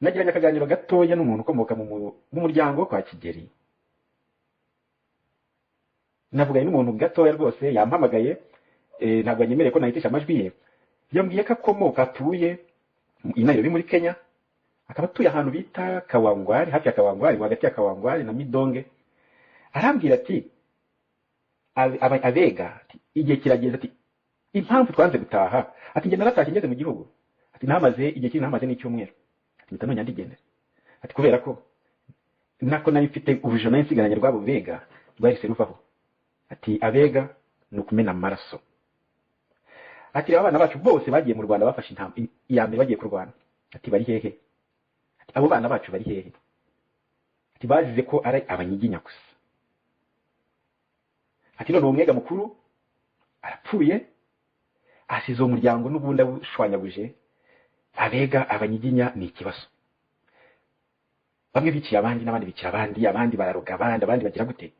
Nagiranye akaganiro gatoya n'umuntu ukomoka mu muryango kwa Kigeli. Navuganye n'umuntu gatoya rwose, yampamagaye, ntabwo yanyemereye ko nahitisha amajwi ye. Yambwiye ko akomoka, atuye i Nairobi muri Kenya, akaba atuye ahantu bita Kawangwari, hafi ya Kawangwari, hagati ya Kawangwari na Midonge. Arambwira ati abega, ati igihe kirageze, ati impamvu twanze gutaha, ati njye naratashye ngeze mu gihugu, ati nahamaze igihe kinini, nahamaze n'icyumweru, ati mpita nongera ndigendera, ati kubera ko nako nari mfite urujijo nari nsigaranye rw'abo bega rwahise ruvaho. Ati abega ni ukumena amaraso. Ati reba abana bacu bose bagiye mu Rwanda, bafashe intambwe iya mbere bagiye kurwana, ati bari hehe? Ati abo bana bacu bari hehe? Ati bazize ko ari abanyiginya gusa. Ati none uwo mwega mukuru arapfuye, asize uwo muryango n'ubundi awushwanyaguje. Abega, abanyiginya ni ikibazo. Bamwe biciye abandi, n'abandi bicira abandi, abandi bararoga abandi, abandi bagira gute.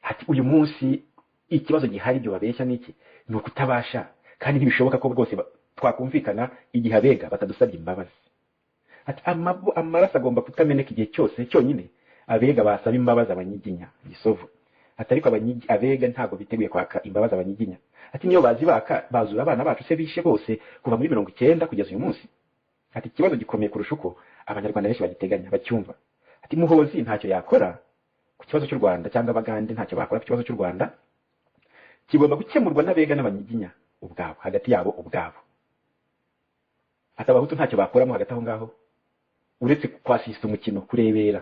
Ati uyu munsi ikibazo gihari, ibyo babeshya niki, ni ukutabasha, kandi ntibishoboka ko rwose twakumvikana igihe abega batadusabye imbabazi. Ati amaraso agomba kutameneka igihe cyose cyonyine abega basaba imbabazi abanyiginya Gisovu. Ati ariko abega ntabwo biteguye kwaka imbabazi abanyiginya. Ati niyo bazibaka, bazura abana bacu se bishe bose kuva muri 90 kugeza uyu munsi? Ati ikibazo gikomeye kurusha uko abanyarwanda benshi bagiteganya bacyumva. Ati Muhozi ntacyo yakora ku kibazo cy'u Rwanda, cyangwa abagande ntacyo bakora ku kibazo cy'u Rwanda. Kigomba gukemurwa n'abega n'abanyiginya ubwabo, hagati yabo ubwabo. Ati abahutu ntacyo bakoramo hagati aho ngaho uretse kwasista umukino, kurebera.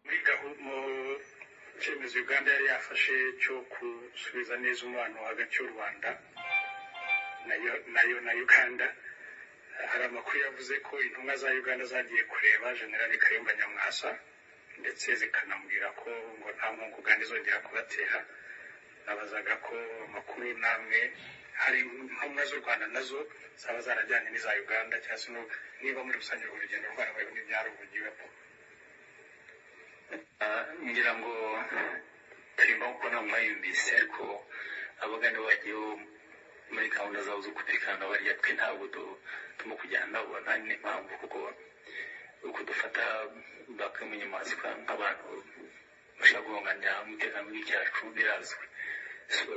Muri mu cyemezo Uganda yari yafashe cyo gusubiza neza umubano hagati y'u Rwanda nayo na Uganda, hari amakuru yavuze ko intumwa za Uganda zagiye kureba General Kayumba Nyamwasa, ndetse zikanamubwira ko ngo nta nkunga Uganda izongera kubatera. Nabazaga ko amakuru namwe hari intumwa z'u Rwanda nazo zaba zarajyanye n'iza Uganda, cyangwa se niba muri rusange urwo rugendo rwarabayeho n'ibyaruvugiwemo. Ngira ngo turimo kubona mwayumvise, ariko abagande bagiyeho muri gahunda zabo zo kumvikana barya, twe ntabwo turimo kujyana nabo, nta n'impamvu, kuko uko dufata bakimunyamaswa nk'abantu bashaka guhungabanya umutekano w'icyacu birazwi. So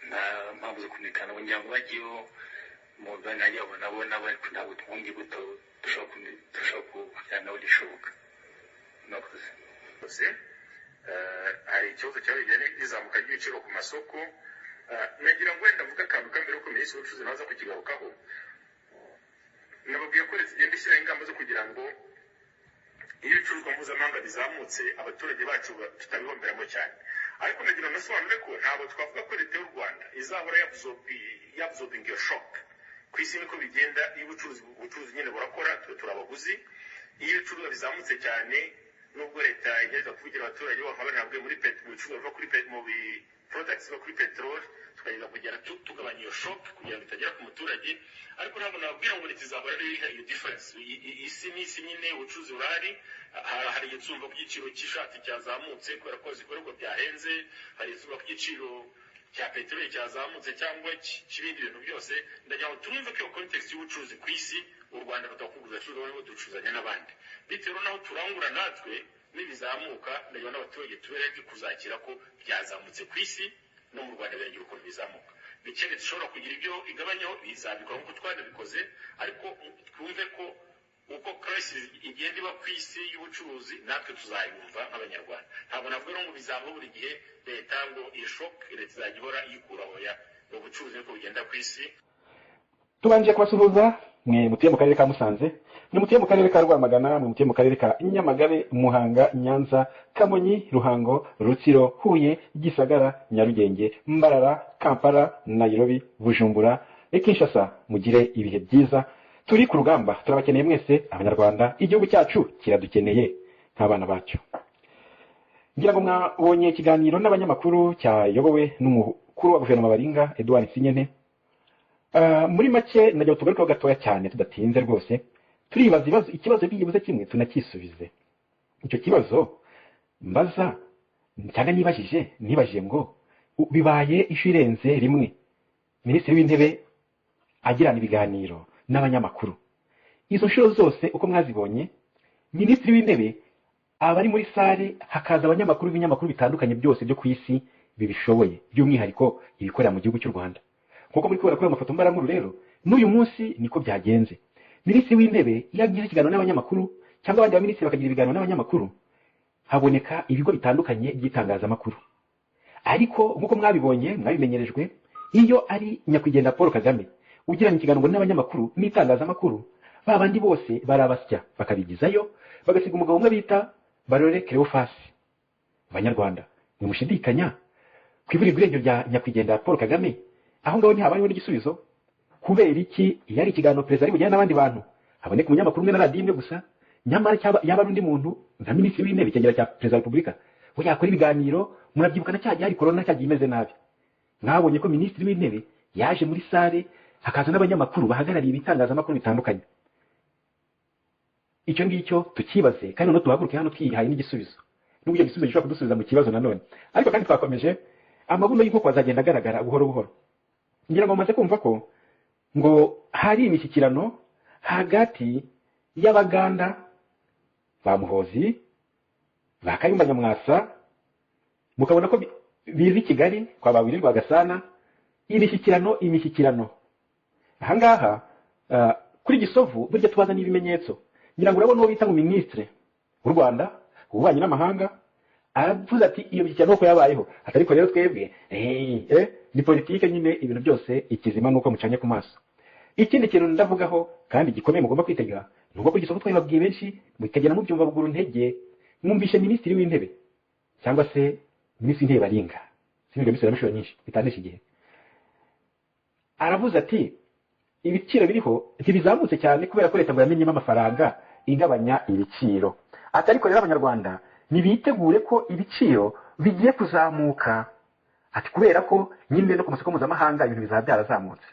nta mpamvu zo kumvikana. Ngira ngo bagiyeho mu biganiro byabo nabo nabo, ariko ntabwo twumva imbuto dushobora kujyana nabo gishoboka. Murakoze. Hari ikibazo cyaba n'izamuka ry'ibiciro ku masoko. Nagira ngo wenda mvuge akantu ka mbere ko minisitiri w'ubucuruzi naza kukigarukaho. Nababwiye ko leta igenda ishyiraho ingamba zo kugira ngo iyo ibicuruzwa mpuzamahanga bizamutse, abaturage bacu tutabihomberamo cyane. Ariko nagira ngo nasobanure ko ntabwo twavuga ko leta y'u Rwanda izahora yabsorbing iyo shock. Ku isi niko bigenda, iyo ubucuruzi nyine burakora, twe turi abaguzi. Iyo ibicuruzwa bizamutse cyane, nubwo leta igerageza kuvugira abaturage bo ntabwo muri mu bicuruzwa biva kuri mu bi products biva kuri peteroli, tukagerageza kugera tugabanya iyo shock kugira ngo itagera ku muturage. Ariko ntabwo nababwira ngo leta izahora ariyo iha iyo difference. Isi n'isi nyine, ubucuruzi burahari. Hari igihe tuzumva ko igiciro cy'ishati cyazamutse kubera ko zikorerwa byahenze, hari igihe tuzumva ko igiciro cya peteroli cyazamutse cyangwa cy'ibindi bintu byose. Ndagira ngo turumve ko iyo context y'ubucuruzi ku isi, u Rwanda rutakuguza abacuruzi, ducuruzanya n'abandi bitewe n'aho turangura natwe, nibizamuka ndagira n'abaturage tube ready kuzakira ko byazamutse ku isi, no mu Rwanda biragira ukuntu bizamuka. Bikene dushobora kugira ibyo igabanyaho, bizabikora nk'uko twanabikoze. Ariko twumve ko uko crisis igenda iba ku isi y'ubucuruzi, natwe tuzayumva nk'abanyarwanda. Ntabwo navuga ngo bizaba buri gihe leta ngo iyi shock leta izajya ihora yikuraho ya ubucuruzi niko bugenda ku isi. Tubanje kubasuhuza mwe mutuye mu karere ka Musanze, mwe mutuye mu karere ka Rwamagana, mwe mutuye mu karere ka Nyamagabe, Muhanga, Nyanza, Kamonyi, Ruhango, Rutsiro, Huye, Gisagara, Nyarugenge, Mbarara, Kampala, Nairobi, Bujumbura, Kinshasa. Mugire ibihe byiza. Turi ku rugamba, turabakeneye mwese abanyarwanda. Igihugu cyacu kiradukeneye nk'abana bacyo. Ngira ngo mwabonye ikiganiro n'abanyamakuru cyayobowe n'umukuru wa guverinoma Baringa Edouard Nsinyente. Muri make nagira tugarukeho gatoya cyane tudatinze rwose. Turibaza ibibazo, ikibazo byibuze kimwe tunakisubize. Icyo kibazo mbaza cyangwa nibajije ngo bibaye inshuro irenze rimwe minisitiri w'intebe agirana ibiganiro n'abanyamakuru. Izo nshuro zose uko mwazibonye, minisitiri w'intebe aba ari muri sale, hakaza abanyamakuru b'ibinyamakuru bitandukanye byose byo ku isi bibishoboye, by'umwihariko ibikorera mu gihugu cy'u Rwanda. Nkuko muri kubona kuri ayo mafoto mbarankuru rero, n'uyu munsi niko byagenze. Minisitiri w'intebe iyo agize ikiganiro n'abanyamakuru cyangwa abandi baminisitiri bakagira ibiganiro n'abanyamakuru, haboneka ibigo bitandukanye by'itangazamakuru. Ariko nkuko mwabibonye, mwabimenyerejwe, iyo ari nyakwigendera Paul Kagame ugiranye ikiganiro n'abanyamakuru n'itangazamakuru, ba bandi bose barabasya bakabigizayo, bagasiga umugabo umwe bita Barore Cleophas. Banyarwanda, mwimushidikanya ku iburirwa irengero rya nyakwigendera Paul Kagame, aho ngaho ntihabayeho n'igisubizo. Kubera iki iyo ari ikiganiro perezida ari bujyane n'abandi bantu, haboneka umunyamakuru umwe na radiyo imwe gusa, nyamara yaba ari undi muntu nka minisitiri w'intebe, icyegera cya perezida wa repubulika, we yakora ibiganiro. Murabyibuka na cya gihe hari korona, cyagiye imeze nabi, mwabonye ko minisitiri w'intebe yaje muri sale, hakaza n'abanyamakuru bahagarariye ibitangazamakuru bitandukanye. Icyo ngicyo tukibaze, kandi noneho tuhaguruke hano twihaye n'igisubizo, n'ubwo icyo gisubizo gishobora kudusubiza mu kibazo nanone. Ariko kandi twakomeje, amabuno y'inkoko azagenda agaragara buhoro buhoro. Ngira ngo mumaze kumva ko ngo hari imishyikirano hagati y'Abaganda ba Muhozi, ba Kayumba Nyamwasa, mukabona ko biza i Kigali kwa ba Willy Rwagasana. Imishyikirano ahangaha kuri Gisovu burya tubaza n'ibimenyetso. Ngira ngo urabona uwo bita ngo minisitiri w'u Rwanda ububanyi n'amahanga aravuze ati iyo mishyikirano uko yabayeho, ariko rero twebwe ni politike nyine, ibintu byose ikizima nuko mucanye ku maso. Ikindi kintu ndavugaho kandi gikomeye mugomba kwitega, nubwo kuri Gisovu twabibabwiye benshi mukagenda mubyumva buguru ntege, mwumvishe minisitiri w'intebe cyangwa se minisitiri w'intebe Baringa, sinibyo bisubiramo inshuro nyinshi bitanisha igihe, aravuze ati ibiciro biriho ntibizamutse cyane kubera ko leta ngo yamenyemo amafaranga igabanya ibiciro. Ati ariko rero Abanyarwanda nibitegure ko ibiciro bigiye kuzamuka, ati kubera ko nyine no ku masoko mpuzamahanga ibintu bizaba byarazamutse.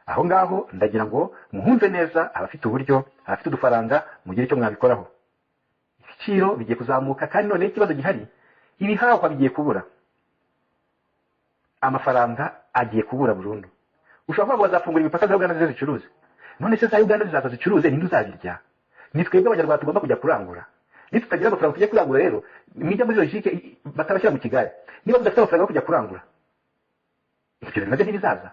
Aho ngaho ndagira ngo muhumve neza, abafite uburyo, abafite udufaranga, mugire icyo mwabikoraho. Ibiciro bigiye kuzamuka, kandi noneho ikibazo gihari, ibihahwa bigiye kubura, amafaranga agiye kubura burundu. Ushobora kuvuga ngo bazafungura imipaka za Uganda zize zicuruze. None se za Uganda zizaza zicuruze, ninde uzabirya? Ni twebwe Abanyarwanda tugomba kujya kurangura. Nitutagira amafaranga tujya kurangura rero, mwijya muri logique batabashyira mu kigare. Niba mudafite amafaranga yo kujya kurangura, ibyo bintu nabyo ntibizaza.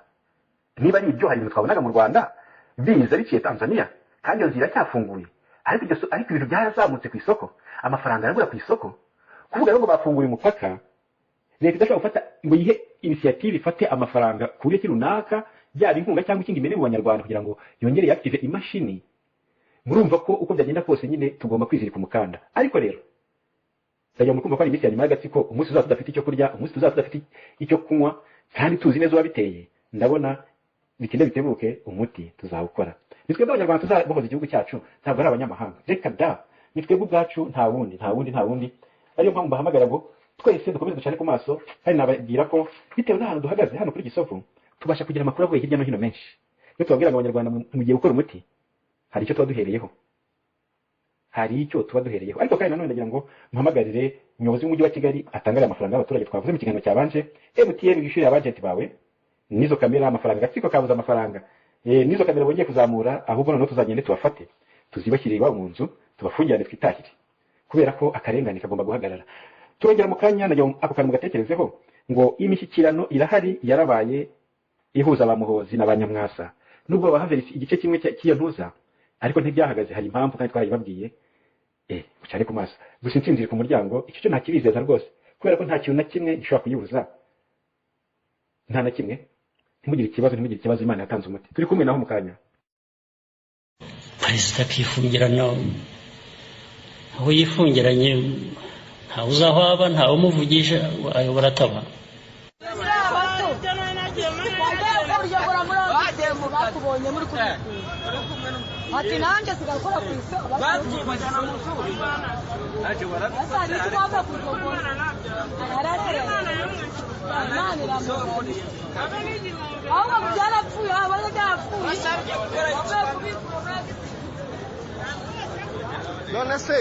Niba ari ibyo, hari ibintu twabonaga mu Rwanda biza biciye Tanzania, kandi iyo nzira iracyafunguye, ariko ibintu byarazamutse ku isoko, amafaranga arabura ku isoko. Kuvuga rero ngo bafunguye umupaka, leta idashobora gufata ngo yihe initiative ifate amafaranga ku buryo runaka, byaba inkunga cyangwa ikindi imene mu Banyarwanda kugira ngo yongere yaktive imashini. Murumva ko uko byagenda kose nyine tugomba kwizirika umukanda. Ariko rero ndagira ngo kumva ko ari iminsi ya nyuma y'agatsiko, umunsi tuzaba tudafite icyo kurya, umunsi tuzaba tudafite icyo kunywa, kandi tuzi neza uwabiteye, ndabona bitinde bitebuke umuti tuzawukora. Ni twebwe Abanyarwanda tuzabohoza igihugu cyacu, ntabwo ari abanyamahanga. Reka da, ni twebwe ubwacu, nta wundi, nta wundi, nta wundi. Ariyo mpamvu mbahamagara ngo twese dukomeze ducane ku maso, kandi nababwira ko bitewe n'ahantu duhagaze hano kuri Gisovu, tubasha kugira amakuru avuye hirya no hino menshi. Iyo tubabwira ngo Abanyarwanda mugiye gukora umuti, hari icyo tuba duhereyeho, hari icyo tuba duhereyeho. Ariko kandi nanone ndagira ngo mpamagarire umuyobozi w'umujyi wa Kigali atangare amafaranga y'abaturage twavuze mu kiganiro cyabanje. MTN wishyurira abagenti bawe n'izo kamera amafaranga, agatsiko kabuze amafaranga, n'izo kamera bongeye kuzamura, ahubwo noneho tuzagende tubafate, tuzibashyirire iwabo mu nzu, tubafungirane twitahire, kubera ko akarengane kagomba guhagarara. Turongera mu kanya, nagira ako kantu mugatekerezeho ngo imishyikirano irahari, yarabaye ihuza ba Muhozi na ba Nyamwasa, nubwo babaha igice kimwe cy'iyo ntuza, ariko ntibyahagaze, hari impamvu kandi twarayibabwiye. Mucane ku maso gusa, intsinzi iri ku muryango, icyo cyo ntakibizeza rwose, kubera ko nta kintu na kimwe gishobora kuyibuza, nta na kimwe. Ntimugire ikibazo, ntimugire ikibazo, Imana yatanze umuti. Turi kumwe naho mu kanya. Perezida akifungirana aho yifungiranye, ntawe uzi aho aba, ntawe umuvugisha, ayobora ataba. Ati nanjye sigakora ku isoko ahubwo byarapfuye, abaza byarapfuye. None se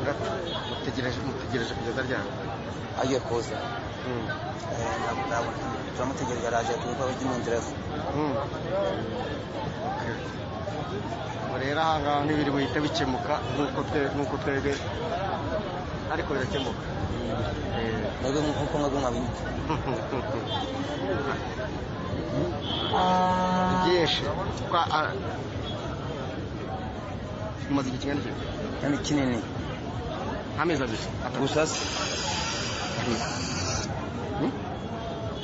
Itandatu. Mutegereje kugeza ryari? Agiye kuza. Ntabwo turamutegereje, araje turi ko mu nzira. Ubu rero aha ngaha ntibiri buhite bikemuka nk'uko twebwe, ariko birakemuka. Mwebwe nk'uko mwebwe mwabinyuze. Byinshi. Umaze igihe kingana iki? Kandi kinini. Amezi 2 gusa.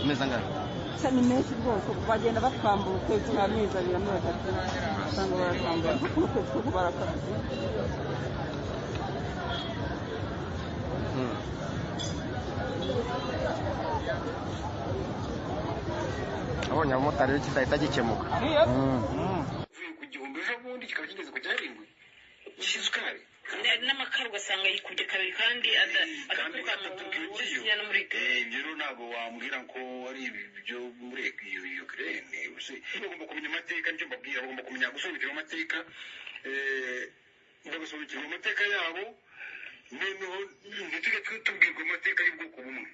Amezi angahe? Ni menshi rwose, bagenda batwambura ukwezi nk'amezi 2, amezi 3, usanga baratwambura ukwezi koko barakabye. Abonye abamotari kidahita gikemuka. Uvuye ku 1000 ejo bundi kikaba kigeze ku 7 cy'isukari n'amakara, ugasanga yikubye kabiri kandi adaturuka mu Burusiya no muri Rero ntabwo wambwira ko ari ibyo muri Ukraine. Bagomba kumenya amateka, nicyo mbabwira, bagomba kumenya gusobanukirwa amateka, bagasobanukirwa amateka yabo, noneho ntitujye tubwirwa amateka y'ubwoko bumwe,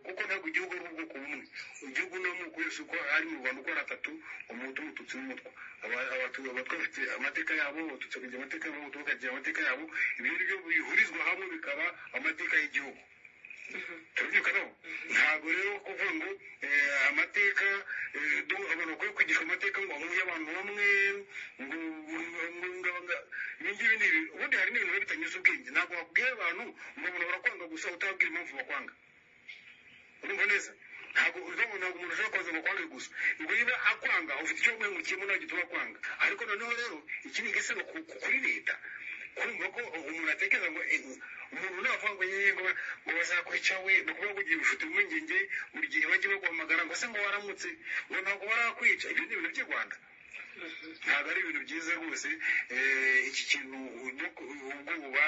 kuko ntabwo igihugu ari ubwoko bumwe. Igihugu n'amoko yose uko ari mu Rwanda uko ari atatu, umuhutu, umututsi n'umutwa. Abatwa bafite amateka yabo, abatutsi bakagira amateka yabo, abahutu bakagira amateka yabo. Ibyo ngibyo bihurizwa hamwe bikaba amateka y'igihugu. Turabyukanaho. Ntabwo rero kuvuga ngo amateka, abantu bakwiye kwigishwa amateka ngo y'abantu bamwe, ngo ibi ngibi ni ibi. Ubundi hari n'ibintu biba bitanyuze ubwenge. Ntabwo wakubwira abantu ngo abantu barakwanga gusa utababwira impamvu bakwanga. Urumva neza? Ntabwo umuntu ashobora kuza ngo akwange gusa. Ubwo niba akwanga ufite icyo wamwungukiyemo ntabwo gituma akwanga. Ariko noneho rero iki ni igisebo kuri leta, kumva ko umuntu atekereza ngo umuntu navuga ngo ngo bazakwica we, ni ukuvuga ngo ugiye ufite impungenge buri gihe bajye baguhamagara ngo se ngo waramutse, ngo ntabwo barakwica. Ibyo ni ibintu by'i Rwanda, ntabwo ari ibintu byiza rwose. Iki kintu ubwoba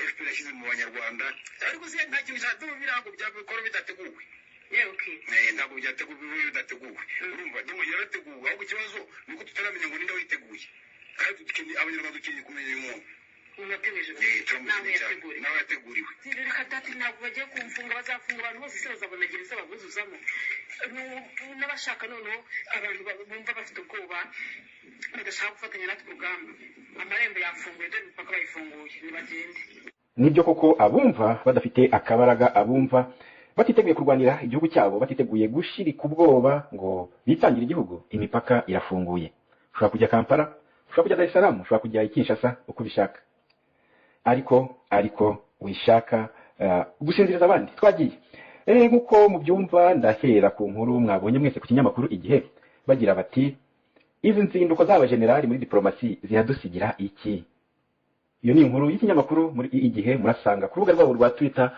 FPR yashyize mu banyarwanda, ariko se nta kintu cyatuma ibirango byabikora bidateguwe. Ntabwo byateguwe bidateguwe. Urumva yarateguwe, ahubwo ikibazo ni uko tutaramenya ngo ninde wayiteguye. Kandi abanyarwanda dukeneye kumenya uyu muntu. Nawe yateguriwe. Reka dati, ntabwo bagiye kumfunga, bazafunga abantu bose, se bazabona gereza babuzuzamo n'abashaka. Noneho abantu bumva bafite ubwoba badashaka gufatanya natwe urugamba, amarembo yafunguye, dore imipaka bayifunguye, nibagende. Nibyo koko, abumva badafite akabaraga, abumva batiteguye kurwanira igihugu cyabo, batiteguye gushirika ubwoba ngo bitangire igihugu, imipaka irafunguye. Ushobora kujya Kampala, ushobora kujya Dar es Salaam, ushobora kujya Kinshasa uko ubishaka, ariko wishaka gusinziriza abandi. Twagiye nk'uko mubyumva, ndahera ku nkuru mwabonye mwese ku kinyamakuru Igihe, bagira bati izi nzinduko z'aba generali muri diplomasi ziradusigira iki? Iyo ni inkuru y'ikinyamakuru muri Igihe, murasanga ku rubuga rwabo rwa Twitter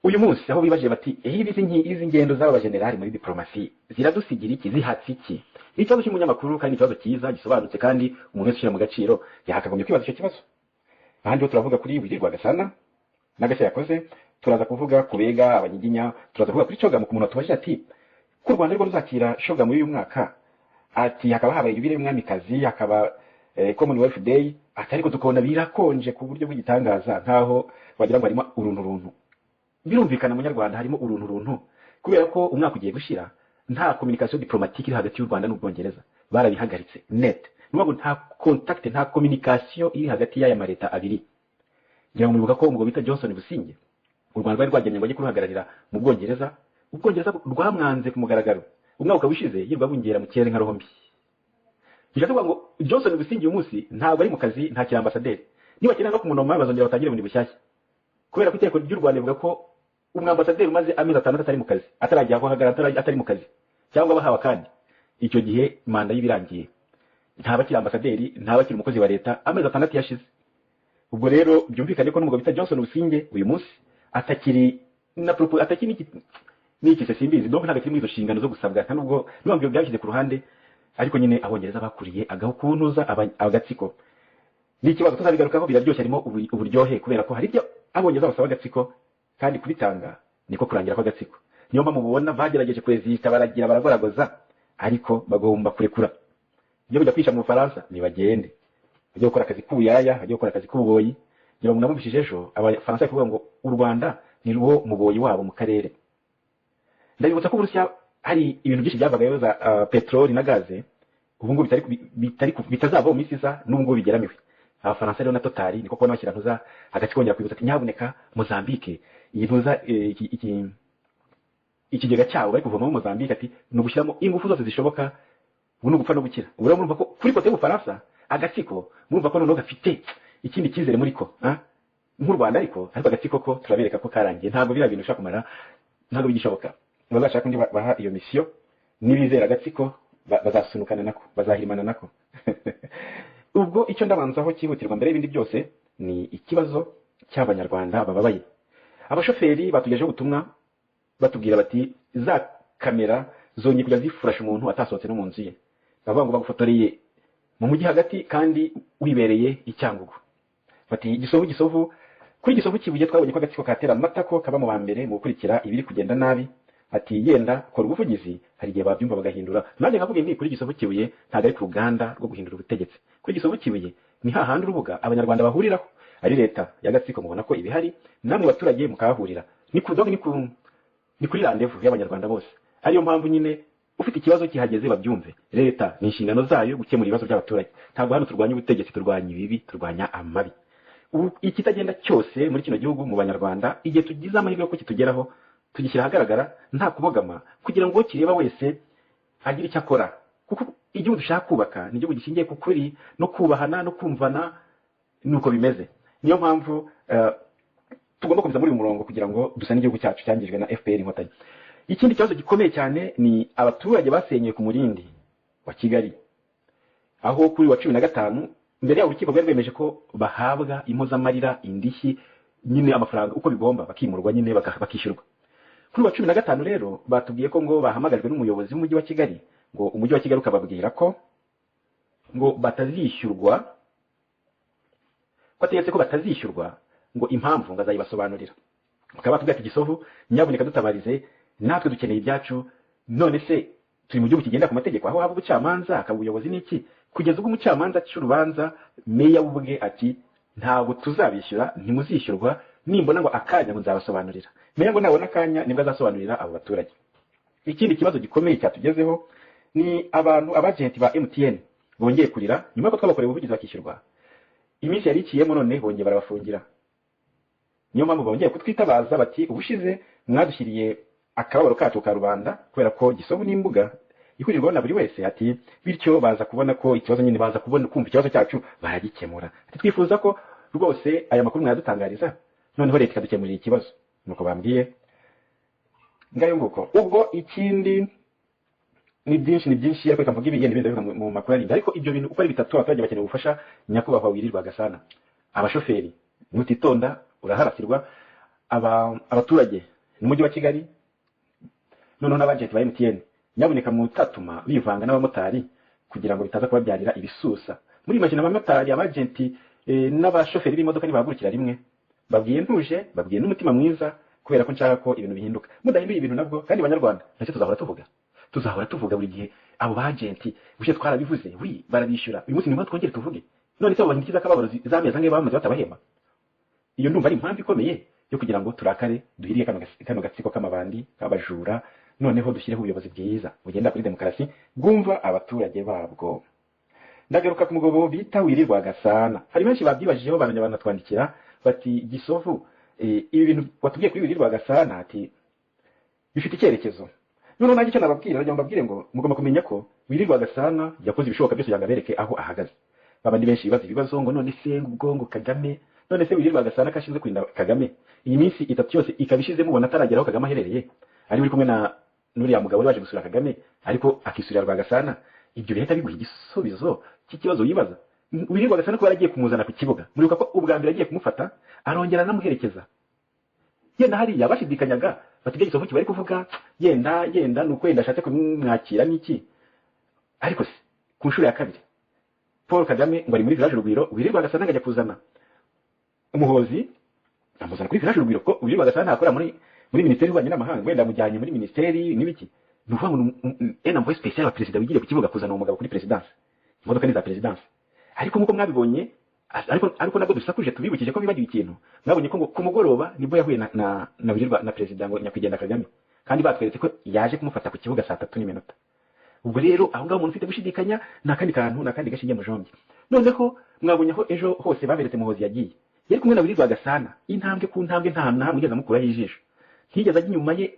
uyu munsi, aho bibaje bati izi ngendo z'aba generali muri diplomasi ziradusigira iki, zihatse iki? Ni ikibazo cy'umunyamakuru kandi ikibazo cyiza gisobanutse, kandi umuntu wese ushyira mu gaciro yakagombye kwibaza icyo kibazo. Ahandi ho turavuga kuri Willy Rwagasana n'agashya yakoze, turaza kuvuga ku Bega, Abanyiginya, turaza kuvuga kuri CHOGM. Ku muntu watubajije ati ko u Rwanda rwo ruzakira CHOGM muri uyu mwaka, ati hakaba habaye yubile y'umwamikazi, hakaba Commonwealth Day, ati ariko tukabona birakonje ku buryo bw'igitangaza, nkaho wagira ngo harimo uruntu runtu. Birumvikana munyarwanda, harimo uruntu runtu kubera ko umwaka ugiye gushira nta communication diplomatique iri hagati y'u Rwanda n'Ubwongereza, barabihagaritse net. Nuvuga ngo nta contact, nta communication iri hagati y'aya mareta abiri. Ngira ngo muribuka ko umugabo bita Johnson Businge, u Rwanda rwari rwagemye ngo ajye kuruhagararira mu Bwongereza, Ubwongereza rwamwanze ku mugaragaro. Umwaka wishize yirwa bungera mu kirere nka rohombi. Bishatse kuvuga ngo Johnson Businge uyu munsi ntabwo ari mu kazi, nta kiri ambasaderi. Niba kera no kumunoma bazongera batangire bundi bushyashya, kubera ko itegeko ry'u Rwanda rivuga ko umwambasaderi umaze amezi 6 atari mu kazi, atarajya aho ahagarara atari mu kazi cyangwa bahawe kandi, icyo gihe manda y'ibirangiye, ntaba akiri ambasaderi, ntaba akiri umukozi wa leta, amezi 6 yashize. Ubwo rero byumvikane ko n'umugabo bita Johnson Businge uyu munsi atakiri na propos, atakiri n'iki se simbizi, donc ntabwo akiri muri izo nshingano zo gusabwa, nta nubwo n'ubwo byashyize ku ruhande. Ariko nyine Abongereza bakuriye agahukuntuza agatsiko. Ni ikibazo tuzabigarukaho, biraryoshye, harimo uburyohe kubera ko hari ibyo Abongereza basaba agatsiko, kandi kubitanga niko kurangira kw'agatsiko. Niyo mpamvu mubona bagerageje kurezista, baragira baragoragoza, ariko bagomba kurekura. Iyo kujya kwisha mu Bufaransa nibagende, bajye gukora akazi k'ubuyaya, bajye gukora akazi k'ububoyi, Ngira ngo namubishije ejo Abafaransa bari kuvuga ngo u Rwanda ni rwo muboyi wabo mu karere. Ndabibutsa ko Uburusiya hari ibintu byinshi byavagayo za peteroli na gaze, ubu ngubu bitari bitazava mu minsi iza, n'ubu ngubu bigeramiwe. Abafaransa rero na Total niko kubona bashyira ntuza hagati, kongera kwibutsa ati nyabuneka Mozambique iyi ntuza ikigega cyabo bari kuvomamo Mozambique, ati ni ugushyiramo ingufu zose zishoboka, ubu ni ugupfa no gukira. Ubu rero murumva ko kuri côté y'Ubufaransa agatsiko murumva ko noneho gafite ikindi cyizere muri ko, ah? Nk'u Rwanda ariko agatsiko ko turabereka ko karangiye. Ntabwo biriya bintu bishobora kumara, ntabwo bigishoboka. Bazashaka undi baha iyo misiyo. Nibizera agatsiko bazasunukana nako, bazahirimana nako. Ubwo icyo ndabanzaho cyihutirwa mbere y'ibindi byose ni ikibazo cy'Abanyarwanda bababaye. Abashoferi batugejeho ubutumwa batubwira bati za kamera zongeye kujya zifurasha umuntu atasohotse no mu nzu ye. Bavuga ngo bagufotoreye mu mujyi hagati kandi wibereye i Cyangugu. Bati Gisovu, Gisovu, kuri Gisovu Kibuye twabonye ko agatsiko katera amatako kaba mu ba mbere mu gukurikira ibiri kugenda nabi. Ati yenda kora ubuvugizi, hari igihe babyumva bagahindura. Nanjye nkavuga nti kuri Gisovu Kibuye ntabwo ari ku ruganda rwo guhindura ubutegetsi. Kuri Gisovu Kibuye ni hahandi urubuga Abanyarwanda bahuriraho, ari leta y'agatsiko mubona ko ibihari, namwe baturage mukahahurira. Ni ku donc ni kuri rendez-vous y'Abanyarwanda bose. Ariyo mpamvu nyine ufite ikibazo kihageze babyumve. Leta ni inshingano zayo gukemura ibibazo by'abaturage. Ntabwo hano turwanya ubutegetsi, turwanya ibibi, turwanya amabi. Ubu ikitagenda cyose muri kino gihugu mu Banyarwanda, igihe tugize amahirwe yo kitugeraho, tugishyira ahagaragara nta kubogama, kugira ngo uwo kireba wese agire icyo akora, kuko igihugu dushaka kubaka ni igihugu gishingiye ku kuri no kubahana no kumvana. Nuko bimeze. Niyo mpamvu tugomba gukomeza muri uyu murongo kugira ngo dusane igihugu cyacu cyangijwe na FPR Inkotanyi. Ikindi kibazo gikomeye cyane ni abaturage basenyeye ku Murindi wa Kigali, aho kuri wa 15 mbere yaho urukiko rwari rwemeje ko bahabwa impozamarira, indishyi nyine, amafaranga uko bigomba, bakimurwa nyine, bakishyurwa. Kuri wa 15 rero batubwiye ko ngo bahamagajwe n'umuyobozi w'umujyi wa Kigali, ngo umujyi wa Kigali ukababwira ko ngo batazishyurwa, ko ategetse ko batazishyurwa, ngo impamvu ngo azayibasobanurira. Bakaba batubwira ati Gisovu nyabuneka dutabarize, natwe dukeneye ibyacu. None se turi mu gihugu kigenda ku mategeko, aho haba ubucamanza, hakaba ubuyobozi n'iki? Kugeza ubwo umucamanza aca urubanza, meya ubwe ati ntabwo tuzabishyura, ntimuzishyurwa, nimbona ngo akanya ngo nzabasobanurira. Meya ngo nabona akanya nibwo azasobanurira abo baturage. Ikindi kibazo gikomeye cyatugezeho ni abantu abagenti ba MTN bongeye kurira nyuma y'uko twabakoreye ubuvugizi bakishyurwa. Iminsi yari iciyemo none bongeye barabafungira. Niyo mpamvu bongeye kutwitabaza bati ubushize mwadushyiriye akababaro kacu ka rubanda, kubera ko Gisovu n'imbuga ihurirwaho na buri wese. Ati bityo baza kubona ko ikibazo nyine, baza kubona kumva ikibazo cyacu baragikemura. Ati twifuza ko rwose aya makuru mwayadutangariza, noneho leta ikadukemurira ikibazo. Nuko bambwiye. Ngayo nguko. Ubwo ikindi ni byinshi, ni byinshi, ariko reka mvuge ibigenda ibindi bivuga mu makuru arinda. Ariko ibyo bintu uko ari bitatu, abaturage bakeneye ubufasha. Nyakubahwa Wirirwa Gasana, abashoferi nutitonda uraharasirwa, abaturage n'umujyi wa Kigali, noneho n'abagenti ba MTN, nyabuneka mutatuma bivanga n'abamotari kugira ngo bitaza kubabyarira ibisusa. Muri imagine abamotari, abagenti n'abashoferi b'imodoka ntibahagurukira rimwe. Babwiye ntuje, babwiye n'umutima mwiza, kubera ko nshaka ko ibintu bihinduka. Mudahinduye ibintu nabwo kandi, Banyarwanda, nacyo tuzahora tuvuga, tuzahora tuvuga buri gihe. Abo bagenti bushe twarabivuze, wi barabishyura, uyu munsi nimba twongere tuvuge. None se abo bantu akababaro z'amezi angahe bamaze batabahemba? Iyo ndumva ari impamvu ikomeye yo kugira ngo turakare, duhirike kano gatsiko k'amabandi k'abajura, noneho dushyireho ubuyobozi bwiza bugenda kuri demokarasi, bwumva abaturage babwo. Ndagaruka ku mugabo bita Wirirwa Gasana. Hari benshi babyibajijeho, baranya banatwandikira bati Gisovu, ibi bintu watubwiye kuri Wirirwa Gasana, ati bifite icyerekezo. Noneho nanjye icyo nababwira, nagira ngo mbabwire ngo mugomba kumenya ko Wirirwa Gasana yakoze ibishoboka byose kugira ngo abereke aho ahagaze. Babandi benshi bibaza ibibazo ngo none se ngo ubwo ngo Kagame, none se Wirirwa Gasana ko ashinzwe kurinda Kagame, iyi minsi 3 yose ikaba ishize mubona ataragera aho Kagame aherereye, ari uri kumwe na nuriya mugabo wari waje gusura Kagame, ariko akisurira Rwagasana, ibyo bihita biguha igisubizo cy'ikibazo wibaza. Wirirwa Gasana ko yaragiye kumuzana ku kibuga, muribuka ko ubwa mbere agiye kumufata arongera anamuherekeza. Yenda hariya bashidikanyaga bati ibyo Gisovu bari kuvuga yenda nuko yenda ashatse kumwakira n'iki. Ariko se ku nshuro ya kabiri Paul Kagame ngo ari muri Village Urugwiro, Wirirwa Gasana ajya kuzana Umuhozi, amuzana kuri Village Urugwiro, ko Wirirwa Gasana ntakora muri minisiteri y'ububanyi n'amahanga, wenda amujyanye muri minisiteri n'ibiki. Ni ukuvuga ngo ni envoyé spécial wa perezida wigiriye ku kibuga kuzana uwo mugabo kuri présidence, imodoka ni za présidence. Ariko nk'uko mwabibonye Ariko nabwo dusakuje tubibukije ko bibagiwe ikintu. Mwabonye ko ngo ku mugoroba nibwo yahuye na Wirirwa na perezida ngo nyakwigendera Kagame, kandi batweretse ko yaje kumufata ku kibuga saa 3:01. Ubwo rero aho ngaho umuntu ufite gushidikanya ni akandi kantu, ni akandi gashinge mujombye. Noneho mwabonye aho ejo hose baberetse Muhozi yagiye, yari kumwe na Wirirwa Gasana intambwe ku ntambwe, nta hantu na hamwe yigeze amukuraho ijisho, ntiyigeze ajya inyuma ye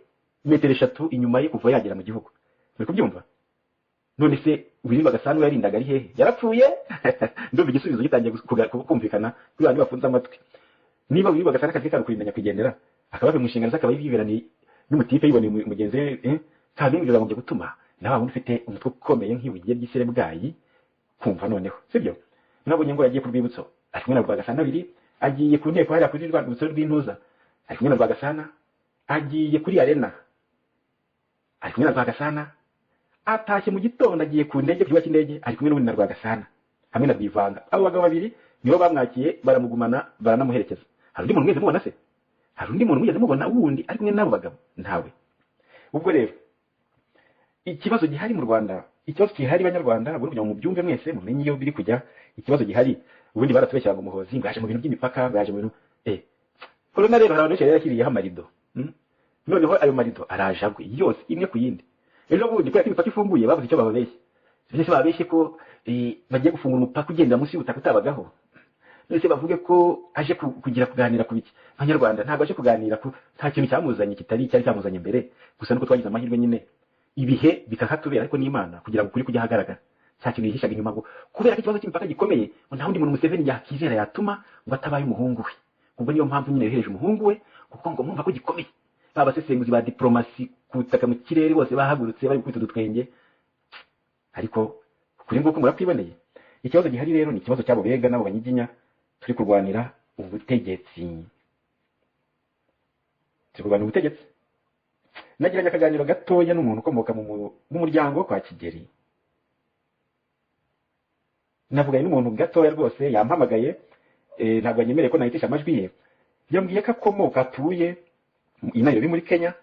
metero 3 inyuma ye kuva yagera mu gihugu. Muri kubyumva? None se Wirirwa Gasana yarindaga ari hehe? Yarapfuye? Ndumva igisubizo gitangiye kumvikana kuri bandi bafunze amatwi. Niba Wirirwa Gasana akazi kari kurimenya kugendera, akaba mu nshingano ze, akaba yiberaniye n'umutipe yiboneye mugenzi we, nta bindi bizagombye gutuma na wa wundi ufite umutwe ukomeye nk'ibuye ry'iserebwayi kumva noneho, sibyo? Mwabonye ngo yagiye ku rwibutso ari kumwe na Rwagasana abiri, agiye ku nteko hariya kuri rwibutso rw'intuza ari kumwe na Rwagasana, agiye kuri arena ari kumwe na Rwagasana, atashye mu gitondo agiye ku ndege, ku kibuga cy'indege ari kumwe n'ubundi na Rwagasana hamwe na Rwivanga. Abo bagabo babiri nibo bamwakiye, baramugumana, baranamuherekeza. Hari undi muntu mwese mubona se? Hari undi muntu mwigeze mubona wundi ari kumwe n'abo bagabo? Ntawe. Ubwo rero ikibazo gihari mu Rwanda, ikibazo gihari banyarwanda, ubwo kugira ngo mubyumve mwese mumenye iyo biri kujya, ikibazo gihari ubundi baratubeshya ngo Muhozi ngo yaje mu bintu by'imipaka, ngo yaje mu bintu Corona. Rero hari abantu benshi yari yashyiriyeho amarido, noneho ayo marido arajagwe yose imwe ku yindi. Ejo bundi kubera ko imipaka ifunguye babuze icyo bababeshye, mbese babeshye ko bagiye gufungura umupaka ugendera munsi y'ubutaka utabagaho. None bavuge ko aje kugira kuganira ku biki? Abanyarwanda ntabwo aje kuganira ku nta kintu cyamuzanye kitari cyari cyamuzanye mbere, gusa nuko twagize amahirwe nyine ibihe bikakatubera, ariko n'Imana kugira ngo ukuri kujya ahagaragara. Cya kintu yihishaga inyuma ngo kubera ko ikibazo cy'imipaka gikomeye, ngo nta wundi muntu Museveni yakizera yatuma ngo atabaye umuhungu we. Ubwo niyo mpamvu nyine yohereje umuhungu we, kuko ngo mwumva ko gikomeye. Ba basesenguzi ba diplomasi kutaka mu kirere bose bahagurutse bari gukubita udutwenge, ariko kuri nguko murakwiboneye. Ikibazo gihari rero ni ikibazo cy'abo bega n'abo banyiginya turi kurwanira ubutegetsi, turi kurwanira ubutegetsi. Nagiranye akaganiro gatoya n'umuntu ukomoka mu muryango kwa Kigeri. Navuganye n'umuntu gatoya rwose, yampamagaye, ntabwo anyemereye ko nahitisha amajwi ye. Yambwiye ko akomoka atuye i Nairobi muri Kenya,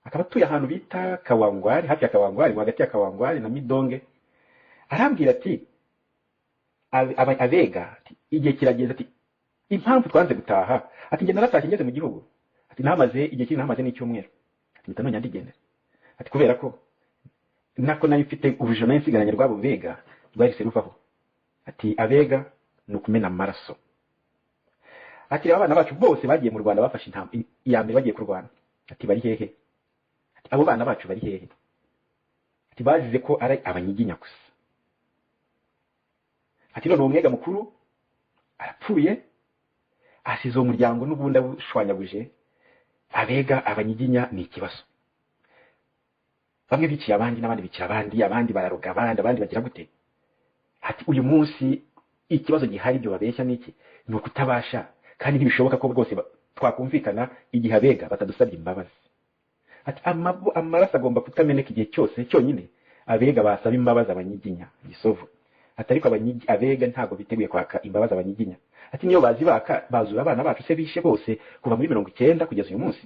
akaba atuye ahantu bita Kawangwari, hafi ya Kawangwari, hagati ya Kawangwari na Midonge. Arambwira ati abega igihe kirageze, ati impamvu twanze gutaha, ati njye naratashye ngeze mu gihugu, ati namaze igihe kinini, namaze n'icyumweru, ati mpita nongera ndigendera, ati kubera ko nako nari mfite urujijo nari nsigaranye rw'abo bega rwahise ruvaho. Ati abega ni ukumena amaraso. Ati reba abana bacu bose bagiye mu Rwanda bafashe intambwe iya mbere bagiye kurwana, ati bari hehe? Ati abo bana bacu bari hehe? Ati bazize ko ari abanyiginya gusa. Ati none umwega mukuru arapfuye, asize uwo muryango n'ubundi abushwanyaguje. Abega abanyiginya ni ikibazo, bamwe biciye abandi n'abandi bicira abandi, abandi bararoga abandi, abandi bagira gute. Ati uyu munsi ikibazo gihari ibyo babeshya niki? Ni ukutabasha, kandi ntibishoboka ko rwose twakumvikana igihe abega batadusabye imbabazi. Ati amaraso agomba kutameneka igihe cyose cyonyine abega basaba imbabazi abanyiginya gisovu. Ati ariko abega ntabwo biteguye kwaka imbabazi abanyiginya. Ati niyo bazi baka bazura abana bacu se bishe bose kuva muri 90 kugeza uyu munsi.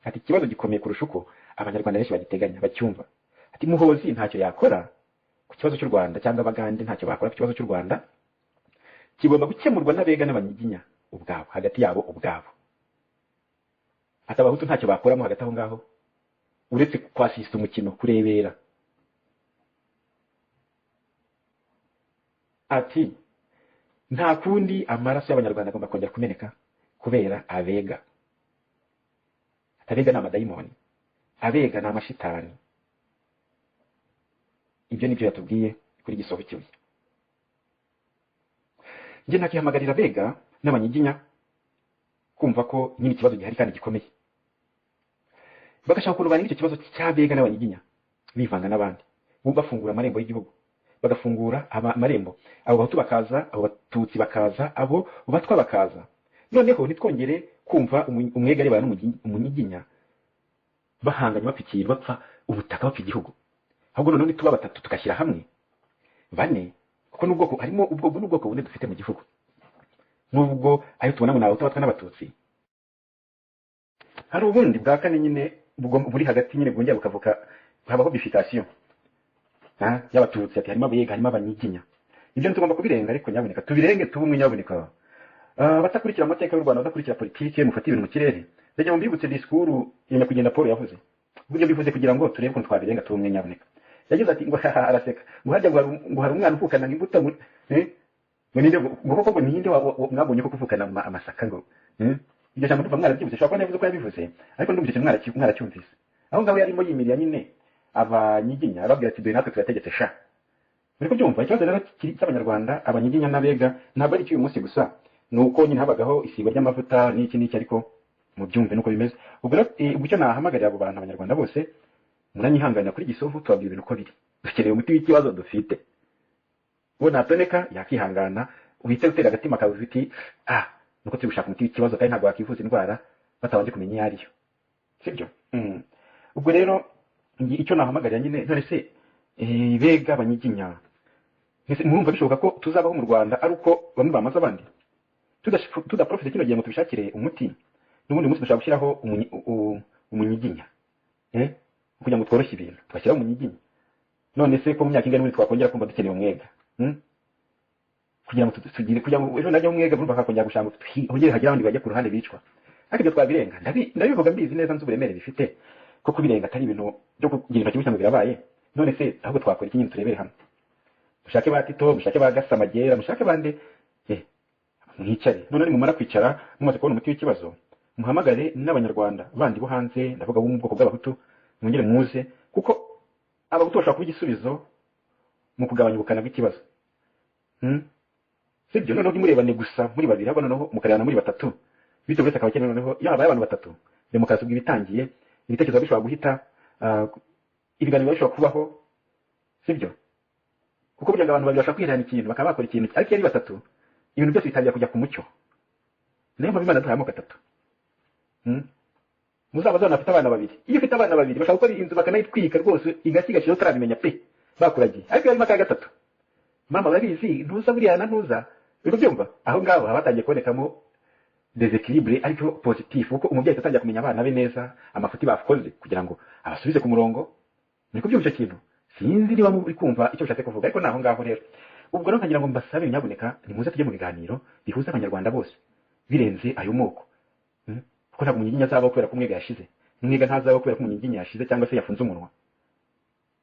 Ati ikibazo gikomeye kurusha uko abanyarwanda benshi bagiteganya bacyumva. Ati Muhozi ntacyo yakora ku kibazo cy'u Rwanda, cyangwa abagande ntacyo bakora ku kibazo cy'u Rwanda, kigomba gukemurwa n'abega n'abanyiginya ubwabo, hagati yabo ubwabo. Ati abahutu ntacyo bakoramo hagati aho ngaho uretse kwasista umukino, kurebera. Ati nta kundi amaraso y'abanyarwanda agomba kongera kumeneka kubera abega. Ati abega ni amadayimoni, abega ni amashitani. Ibyo nibyo yatubwiye kuri Gisovu Kibuye. Njye nakihamagarira abega n'abanyiginya kumva ko nyine ikibazo gihari kandi gikomeye, bagashaka ukuntu barinda icyo kibazo cy'abega n'abanyiginya bivanga n'abandi, bafungura amarembo y'igihugu, bagafungura amarembo, abo bahutu bakaza, abo batutsi bakaza, abo batwa bakaza. Noneho ntitwongere kumva umwega arebana n'umunyiginya bahanganye bapfa ikintu, bapfa ubutaka, bapfa igihugu. Ahubwo noneho nituba batatu tugashyira hamwe bane, kuko n'ubwoko harimo ubwo n'ubwoko bune dufite mu gihugu, nubwo ayo tubona ngo nabahutu, abatwa n'abatutsi. Hari ubundi bwa kane nyine buri hagati nyine bwongera bukavuka, habaho bifikasiyo y'abatutsi. Ati harimo abega, harimo abanyiginya. Ibyo tugomba kubirenga, ariko nyaboneka tubirenge, tube umwe nyaboneka. Abatakurikira amateka y'u Rwanda, badakurikira politike, mufate ibintu mu kirere. Ndagira ngo mbibutse disikuru ya nyakwigendera Paul yavuze. Buryo mbivuze kugira ngo turebe ukuntu twabirenga, tube umwe nyaboneka. Yagize ati ngo haha, araseka, ngo harya ngo hari umwana uvukana imbuto, ngo ngo ninde, ngo koko ngo ninde mwabonye ko kuvukana amasaka, ngo iryo jambo ndumva mwarabyibutse. Ushobora kuba navuze ko yabivuze, ariko ndumva icyo kintu mwaracyumvise. Aho ngaho yarimo yimirira nyine abanyiginya, ababwira ati: "Dore natwe turategetse sha." Muri kubyumva? Ikibazo rero cy'Abanyarwanda, abanyiginya n'abega, ntabwo ari icy'uyu munsi gusa, ni uko nyine habagaho isigwa ry'amavuta n'iki n'iki, ariko mubyumve nuko bimeze. Ubwo rero ubwo icyo nahamagarira abo bantu, Abanyarwanda bose, muranyihanganira kuri Gisovu, tubabwira ibintu uko biri. Dukeneye umuti w'ikibazo dufite. Uwo natoneka yakihangana, uhite utera agatima kawe uti: "Ah, nuko turi gushaka umuti w'ikibazo." Kandi ntabwo wakwivuza indwara batabanje kumenya iyo ariyo, sibyo? Ubwo rero icyo nahamagarira nyine, none se bega, abanyiginya, mbese murumva bishoboka ko tuzabaho mu Rwanda ari uko bamwe bamaze abandi, tudaprofite kino gihe ngo tubishakire umuti? N'ubundi munsi dushobora gushyiraho umunyiginya, kugira ngo tworoshye ibintu, tugashyiraho umunyiginya. None se ko mu myaka ingana n'ubundi twakongera kumva dukeneye umwega, Kugira ngo tugire, kugira ngo ejo najya umwega, urumva hakongera gushaka ngo hongere hagire abandi bajya ku ruhande bicwa. Ariko ibyo twabirenga. Ndabivuga mbizi neza, nzi uburemere bifite, ko kubirenga atari ibintu byo kugira intoki gusa ngo birabaye. None se ahubwo twakora iki nyine? Turebere hamwe, mushake ba Tito, mushake ba Gasamagera, mushake bande, mwicare. None nimumara kwicara, mumaze kubona umuti w'ikibazo, muhamagare n'Abanyarwanda bandi bo hanze, ndavuga bo mu bwoko bw'Abahutu, mwongere muze, kuko Abahutu bashobora kuba igisubizo mu kugabanya ubukana bw'ikibazo, Sibyo? Noneho ntimurebane gusa muri babiri, ahubwo noneho mukarebana muri batatu, bityo buri wese akaba akeneye. Noneho iyo habaye abantu batatu, demokarasi ubwo iba itangiye, ibitekerezo bishobora guhita, ibiganiro biba bishobora kubaho, sibyo? Kuko burya ngo abantu babiri bashobora kwihererana ikintu, bakaba bakora ikintu, ariko iyo ari batatu ibintu byose bitangira kujya ku mucyo. Niyo mpamvu Imana duhaye amoko atatu, Muzabaze abantu bafite abana babiri. Iyo ufite abana babiri, bashobora gukora inzu bakanayitwika rwose, igashya igashira utarabimenya pe, bakuragiye. Ariko iyo harimo aka gatatu: "Mama, urabizi, ntuza buriya na ntuza." Uri kubyumva? Aho ngaho haba hatangiye kubonekamo déséquilibre, ariko positif, kuko umubyeyi atangira kumenya abana be neza, amafuti bakoze, kugira ngo abasubize ku murongo. Muri kubyumva icyo kintu? Sinzi niba muri kumva icyo bishatse kuvuga, ariko naho ngaho rero. Ubwo rero nkagira ngo mbasabe, nyabuneka nimuze tujye mu biganiro bihuza Abanyarwanda bose, birenze ayo moko, Kuko ntabwo umunyiginya azabaho kubera ko umwega yashize, n'umwega ntazabaho kubera ko umunyiginya yashize cyangwa se yafunze umunwa,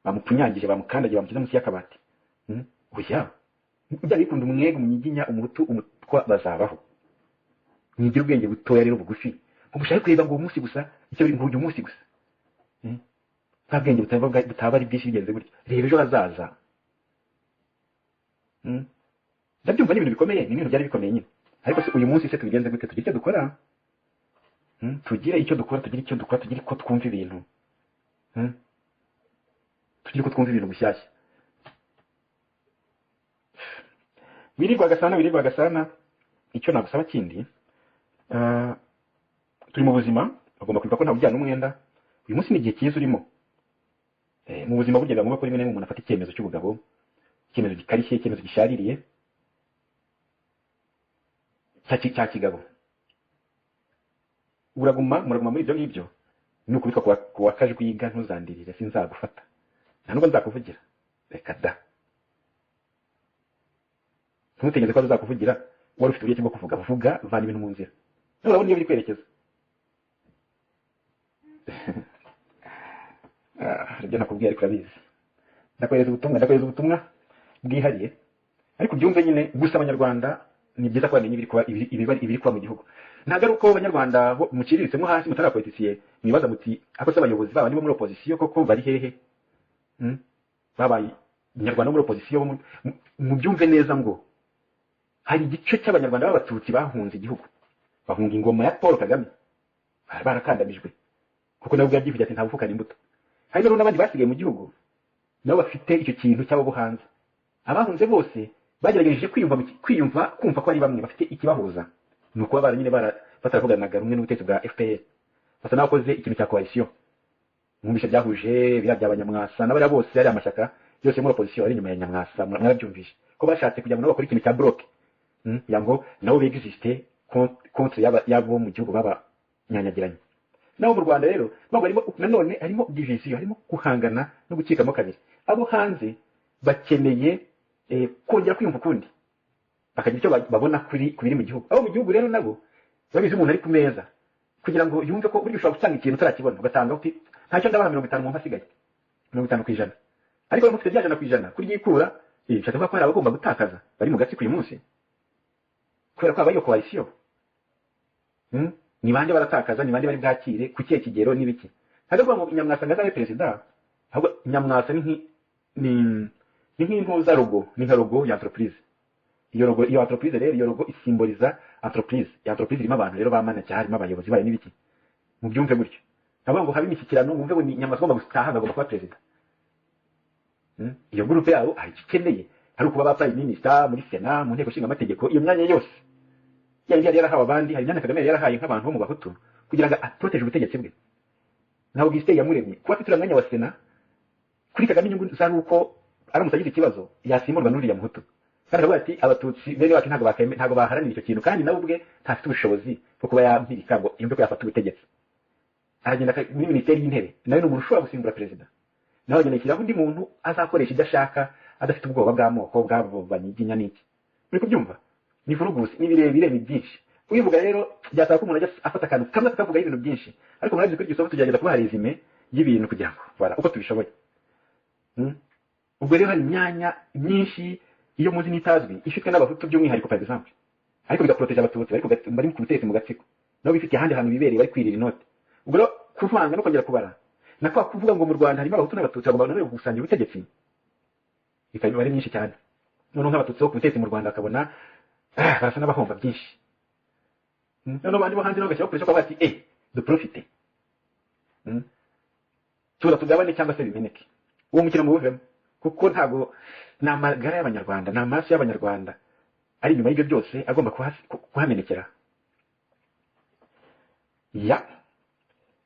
bamupfunyangije, bamukandagiye, bamushyize munsi y'akabati, Oya, byaba bikunda, umwega, umunyiginya, Umuhutu, Umutwa bazabaho. Mwigire ubwenge butoya rero bugufi, ngo mushake kureba ngo uwo munsi gusa, icyo ngo uyu munsi gusa, Bwa bwenge butaba ari bwinshi bigenze gutya. Reba ejo hazaza, Ndabyumva ni ibintu bikomeye, ni ibintu byari bikomeye nyine, ariko se uyu munsi se tubigenze gute? Tugire icyo dukora, Tugire icyo dukora, tugire icyo dukora, tugire uko twumva ibintu, Tugire uko twumva ibintu bushyashya. Wirirwa gasana, wirirwa gasana. Icyo nagusaba kindi, turi mu buzima, ugomba kwibuka ko ntawe ujyana umwenda. Uyu munsi ni igihe cyiza urimo. Mu buzima burya biba ngombwa ko rimwe na rimwe umuntu afata icyemezo cy'ubugabo, icyemezo gikarishye, icyemezo gishaririye cya kigabo. Uraguma, muraguma muri ibyo ngibyo. Nukubitwa kuwa kajwiga, ntuzandirire, sinzagufata, nta nubwo nzakuvugira. Reka da, ntutegereze ko azakuvugira. Wari ufite uburyo bwo kuvuga, vuga, vana ibintu mu nzira. Nawe urabona iyo biri kwerekeza. Ah, ibyo nakubwiye ariko urabizi. Ndakohereza ubutumwa, ndakohereza ubutumwa bwihariye, ariko byumve nyine gusa. Abanyarwanda ni byiza ko bamenya ibiri kuba mu gihugu. Ntabwo ari uko Abanyarwanda bo muciriritse hasi, mutari abapolitisiye, mwibaza muti: "Ako se abayobozi baba nibo muri opozisiyo koko bari hehe?" Babaye Abanyarwanda bo muri opozisiyo, mubyumve neza ngo hari igice cy'Abanyarwanda b'Abatutsi bahunze igihugu, bahunga ingoma ya Paul Kagame, bari barakandamijwe, kuko nabo ubwabyivugira ati: "Nta imbuto." Hari rero n'abandi basigaye mu gihugu, nabo bafite icyo kintu cy'abo bo hanze. Abahunze bose bagerageje kwiyumva, kwiyumva, kumva ko ari bamwe, bafite ikibahuza, ni ukuba bara nyine bataravuganaga rumwe n'ubutegetsi bwa FPR, basa n'abakoze ikintu cya coalition. Mwumvishe byahuje biriya bya Banyamwasa n'abariya bose, ari amashyaka yose muri opposition ari inyuma ya Nyamwasa. Mwarabyumvishe ko bashatse kugira ngo nabo bakore ikintu cya bloc, kugira ngo nabo begiziste contre y'abo mu gihugu babanyanyagiranye. Naho mu Rwanda rero ntabwo harimo, nanone harimo division, harimo guhangana no gucikamo kabiri. Abo hanze bakeneye kongera kwiyumva ukundi, bakagira icyo babona kuri ku biri mu gihugu. Abo mu gihugu rero nabo babizi, umuntu ari ku meza kugira ngo yumve ko burya ushobora gutanga ikintu utarakibona, ugatanga uti ntacyo ndabaha 50 mu asigaye 50%, ariko mufite bya 100% kuryikura. Bishatse kuvuga ko hari abagomba gutakaza bari mu gatsiko uyu munsi kubera ko habaye iyo coalition. Ni bande baratakaza? Ni bande bari bwakire ku kihe kigero n'ibiki? Ntabwo kuvuga ngo Nyamwasa ngo azabe perezida, ahubwo Nyamwasa ni nk'impuza logo, ni nka logo ya entreprise. Iyo logo, iyo entreprise rero, iyo logo isimboliza entreprise. Iyo entreprise irimo abantu rero ba manager, harimo abayobozi bayo n'ibiki, mubyumve gutyo. Ntabwo ngo habe imishyikirano, mwumve ngo ni Nyamwasa ugomba gutaha, agomba kuba perezida. Iyo groupe yabo hari icyo ikeneye, hari ukuba ba prime minister muri sena, mu nteko nshinga amategeko, iyo myanya yose yari yarahawe abandi. Hari imyanya Kagame yari yarahaye nk'abantu bo mu Bahutu kugira ngo aproteje ubutegetsi bwe. Nka Augustin Iyamuremye kuba afite uriya mwanya wa sena, kuri Kagame inyungu zari uko aramutse agize ikibazo yasimburwa n'uriya Muhutu, kandi akavuga ati Abatutsi bene wacu ntabwo bakeme, ntabwo baharanira icyo kintu, kandi nawe ubwe ntafite ubushobozi bwo kuba yampirika ngo yumve ko yafata ubutegetsi. Aragenda muri minisiteri y'intebe, nawe ni umuntu ushobora gusimbura perezida, nawe agenda ashyiraho undi muntu azakoresha ibyo ashaka adafite ubwoba bw'amoko bw'abo banyiginya n'iki. Muri kubyumva, ni vurugusi, ni birebire, ni byinshi. Ubivuga rero byasaba ko umuntu ajya afata akantu kamwe akavugaho ibintu byinshi, ariko murabizi kuri iryo somo tugerageza kubaha résumé y'ibintu kugira ngo voilà uko tubishoboye. Ubwo rero hari imyanya myinshi iyo muzi n'itazwi ifitwe n'Abahutu by'umwihariko, par exemple, ariko bigaproteje Abatutsi bari ku butegetsi mu gatsiko, nabo bifitiye ahandi hantu bibereye bari kwirira inote. Ubwo rero kuvanga no kongera kubara na kwa kuvuga ngo mu Rwanda harimo Abahutu n'Abatutsi bagomba nanone gusangira ubutegetsi, bikaba imibare myinshi cyane. Noneho nk'Abatutsi bo ku butegetsi mu Rwanda bakabona barasa n'abahomba byinshi. Noneho abandi bo hanze nabo bagashyiraho pression, bakavuga ati duprofite, tuza tugabane cyangwa se bimeneke. Uwo mukino muwuvemo, kuko ntabwo ni amagara y'Abanyarwanda, ni amaraso y'Abanyarwanda ari inyuma y'ibyo byose agomba kuhamenekera. Ya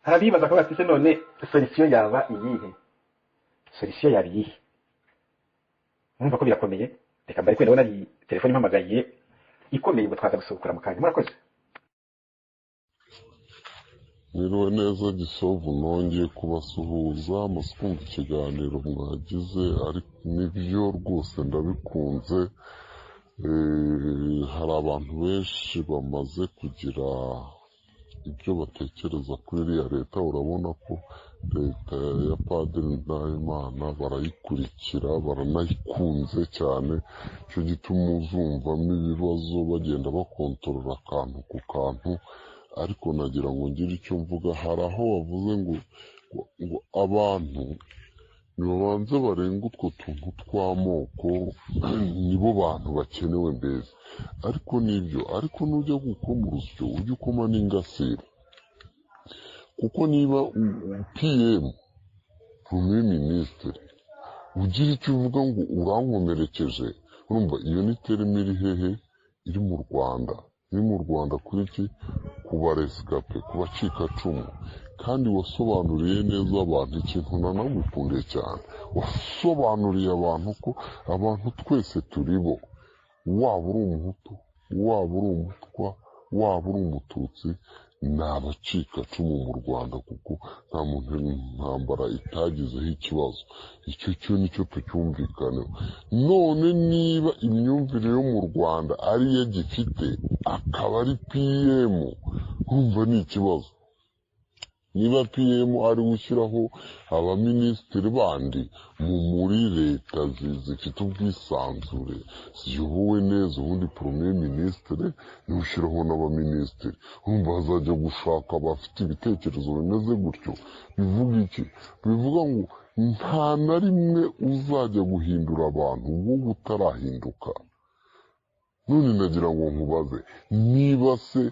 hari abibaza ko bati se none solution yaba iyihe? Solution yaba iyihe? Urumva ko birakomeye. Reka mbari kwenda, ari telefone impamagaye ikomeye, ubwo twaza gusubukura mu kanya. Murakoze. Mwiriwe neza Gisovu, nongeye kubasuhuza. Maze kumva ikiganiro mwagize, ariko nibyo rwose ndabikunze. Hari abantu benshi bamaze kugira ibyo batekereza kuri iriya leta. Urabona ko leta ya Padiri Nahimana barayikurikira, baranayikunze cyane. Icyo gituma uzumvamo ibibazo, bagenda bakontorora akantu ku kantu. Ariko nagira ngo ngire icyo mvuga. Hari aho wavuze ngo abantu nibabanze barenga utwo tuntu tw'amoko, nibo bantu bakenewe mbese. Ariko nibyo, ariko nujya gukoma urusyo ujye ukoma n'ingasire, kuko niba PM, premier ministre, ugira icyo uvuga ngo urankomerekeje, urumva iyo ni terme iri hehe? Iri mu Rwanda, iri mu Rwanda kuri iki? Ku barescapés, ku bacikacumu. Kandi wasobanuriye neza abantu ikintu nanagukundiye cyane, wasobanuriye abantu ko abantu twese turi bo, waba uri Umuhutu, waba uri Umutwa, waba uri Umututsi, ni abacikacumu mu Rwanda, kuko nta muntu intambara itagizeho ikibazo. Icyo cyo nicyo tucyumvikaneho. None niba imyumvire yo mu Rwanda ariyo gifite, akaba ari PM, urumva ni ikibazo. Niba PM ari gushyiraho abaminisitiri bandi muri leta zifite ubwisanzure, ziyobowe neza, ubundi premier ministre niwe ushyiraho n'abaminisitiri, urumva hazajya gushaka abafite ibitekerezo bimeze gutyo. Bivuga iki? Bivuga ngo nta na rimwe uzajya guhindura abantu wowe utarahinduka. None nagira ngo nkubaze, niba se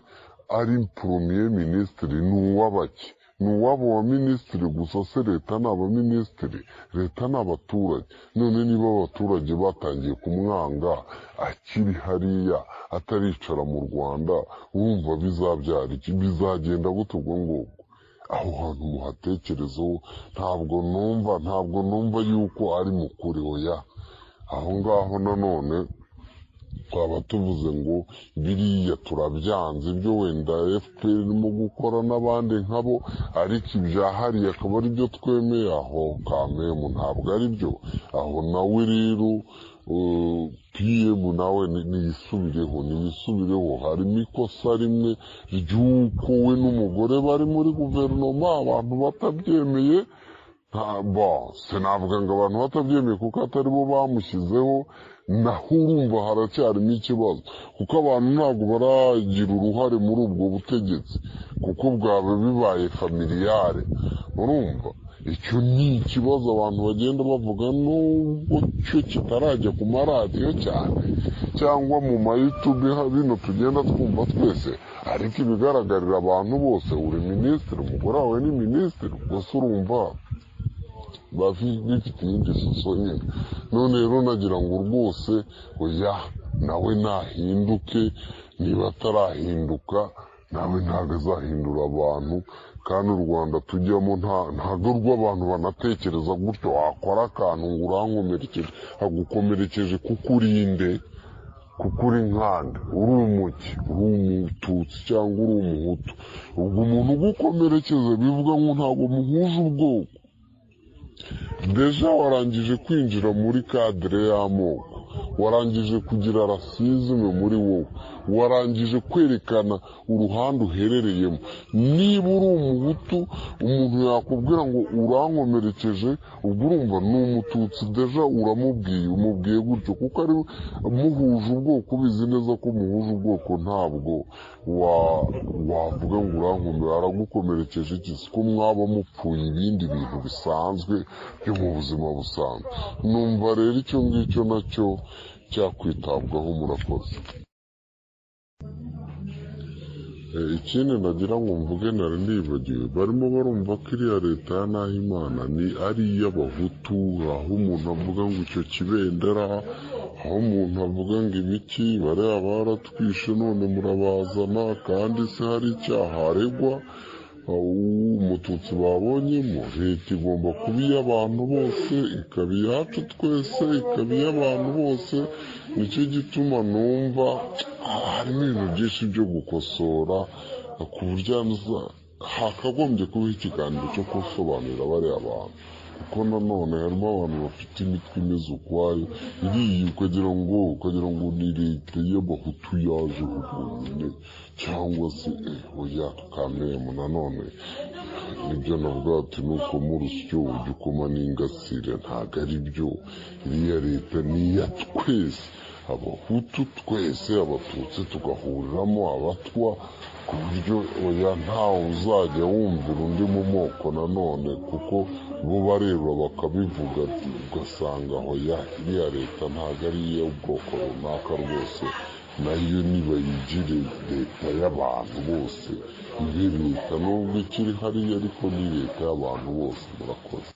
ari premier ministre, ni uw'abaki? Ni uw'abo baminisitiri gusa se? Leta ni abaminisitiri? Leta ni abaturage. None niba abaturage batangiye kumwanga akiri hariya, ataricara mu Rwanda, urumva bizabyara iki? Bizagenda gute? Ubwo ngubwo aho hantu muhatekerezeho. Ntabwo numva yuko ari mukuri, oya. Aho ngaho nanone twaba tuvuze ngo biriya turabyanze, ibyo wenda FPR irimo gukora n'abandi nkabo, ariko ibya hariya akaba ari byo twemeye. Aho kamemu ntabwo ari byo. Aho nawe rero PM nawe niyisubireho, niyisubireho. Harimo ikosa rimwe ry'uko we n'umugore bari muri guverinoma abantu batabyemeye. Sinavuga ngo abantu batabyemeye kuko atari bo bamushyizeho, naho urumva haracyarimo ikibazo kuko abantu ntabwo baragira uruhare muri ubwo butegetsi kuko bwaba bibaye familiyare. Urumva icyo ni ikibazo abantu bagenda bavuga, nubwo cyo kitarajya ku maradiyo cyane cyangwa mu ma YouTube bino tugenda twumva twese, ariko ibigaragarira abantu bose, uri minisitiri, umugore wawe ni minisitiri, gusa urumva bifite iyindi shusho nyine. None rero nagira ngo rwose oya nawe nahinduke, niba atarahinduka nawe ntabwo azahindura abantu. Kandi u Rwanda tujyamo ntabwo rw'abantu banatekereza gutyo, wakora akantu ngo urankomerekeje, agukomerekeje kuko urinde, kuko uri nkande, uri umuki, uri umututsi cyangwa uri umuhutu. Ubwo umuntu ugukomerekeza bivuga ngo ntabwo muhuje ubwoko, deja warangije kwinjira muri cadre y'amoko, warangije kugira racisme muri wowe, warangije kwerekana uruhande uherereyemo. Niba uri umuhutu umuntu yakubwira ngo urankomerekeje, ubwo urumva ni umututsi deja uramubwiye, umubwiye gutyo kuko ari muhuje ubwoko, ubizi neza ko muhuje ubwoko, ntabwo wavuga ngo urankomere, aragukomerekeje iki ko mwaba mupfuye ibindi bintu bisanzwe byo mu buzima busanzwe. Numva rero icyo ngicyo nacyo cyakwitabwaho. Murakoze. Ikindi nagira ngo mvuge nari nibagiwe, barimo barumva ko iriya leta ya Nahimana ni ari iy'abahutu, aho umuntu avuga ngo icyo kibendera, aho umuntu avuga ngo ibiki, bariya baratwishe none murabazana, kandi se hari icyaha aregwa umututsi babonyemo. Leta igomba kuba iy'abantu bose, ikaba iyacu twese, ikaba iy'abantu bose. Nicyo gituma numva harimo ibintu byinshi byo gukosora, ku buryo hakagombye kubaho ikiganiro cyo gusobanurira bariya bantu, kuko nanone harimo abantu bafite imitwe imeze ukwayo iriya, ukagira ngo ni leta y'abahutu yaje bonyine cyangwa se oya kamemu. Nanone nibyo navuga ati nukoma urusyo ujya ukoma n'ingasire, ntabwo ari byo. Iriya leta ni iya twese, abahutu twese, abatutsi tugahuriramo, abatwa, ku buryo oya ntawe uzajya wumvira undi mu moko nanone, kuko bo bareba bakabivuga, ugasanga oya iriya leta ntabwo ari iy'ubwoko runaka rwose, nayo nibayigire leta y'abantu bose, ibe leta nubwo ikiri hariya ariko ni leta y'abantu bose. Murakoze.